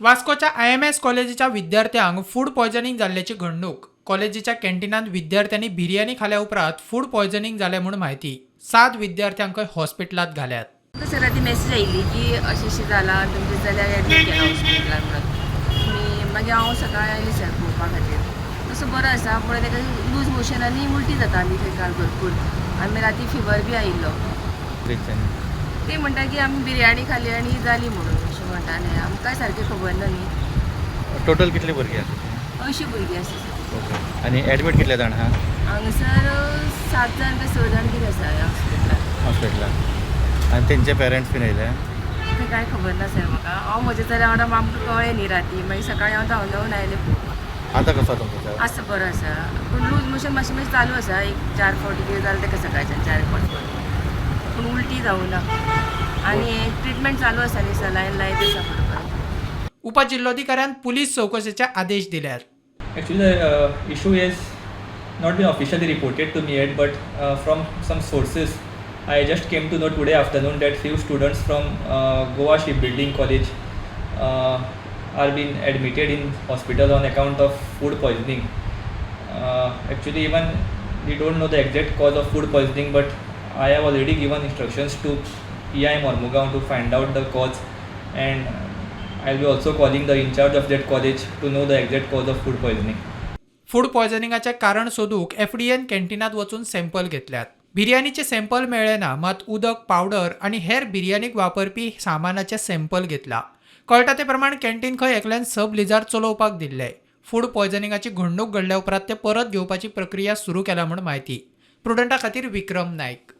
वास्कोच्या IMS कॉलेजीच्या विद्यार्थ्यांक food poisoning जाल्ल्याची घडणूक. कॉलेजीच्या कॅन्टीनांत विद्यार्थ्यांनी बिर्याणी खाल्या उपरांत फूड पॉयझनिंग जालें म्हूण म्हायती. 7 विद्यार्थ्यांकय हॉस्पिटलांत घाल्यात. सर, ती मॅसेज आयिल्ली की अशें अशें जालां, तुमचें जाल्यार एडमीट केलां हॉस्पिटलान म्हणून. आनी मागीर हांव सकाळी आयलें सर पळोवपा खातीर. तसो बरो आसा, पूण ताका लूज मोशन आनी उलटी जाता आनी थंय काल भरपूर आनी मागीर राती फिवर बी आयिल्लो. ते म्हणटा की आमी बिरयाणी खाली आनी जाली म्हणून अशें म्हणटाले. आमकांय सारकें खबर ना न्ही. टोटल कितली भुरगीं आसा? 80 भुरगीं आसा सर. ओके, आनी एडमीट कितले जाण आहा? हांगासर 7 जाण काय 6 जाण कितें आसा ह्या हॉस्पिटलान. हॉस्पिटलान. आनी तेंचे पेरंट्स बीन येयले? तें कांय खबर ना सर म्हाका. हांव म्हज्या चल्या वांगडा, आमकां कळ्ळें न्ही राती. मागीर सकाळी हांव धांवन धांवन आयलें पळोवपाक. आतां कसो तुमचो सर? आसा, बरो आसा, पूण लूज मोशन मातशें मातशें चालू आसा. एक चार फावटी कितें जालें ताका सकाळच्यान, चार फावटी, पूण उलटी जावना आनी ट्रिटमेंट चालू आसा न्ही, सलायन लायत आसा बरोबर. उपजिल्लोधिकाऱ्यान पुलीस चवकशेचे आदेश दिल्यात. Actually, the issue has not been officially reported to me yet, but from some sources, I just came to know today afternoon that few students from Goa Shipbuilding College are being admitted in hospital on account of food poisoning. Actually, even we don't know the exact cause of food poisoning, but I have already given instructions to PI Mormugao to find out the cause, and I'll be also calling the in charge of that college to know the exact cause of food poisoning. Food पॉयझनिंगाचें कारण सोदूंक FDN कॅन्टीनांत वचून sample घेतल्यात. बिर्याणीचे sample मेळ्ळे ना, मात उदक, powder आनी हेर बिर्याणीक वापरपी सामानाचें सॅम्पल घेतला. कळटा ते प्रमाण कॅन्टीन खंय एकल्यान सब लिजार चलोवपाक दिल्लें. फूड पॉयझनिंगाची घडणूक घडल्या उपरांत ते परत घेवपाची प्रक्रिया सुरू केल्या म्हूण म्हायती. प्रुडंटा खातीर विक्रम नायक.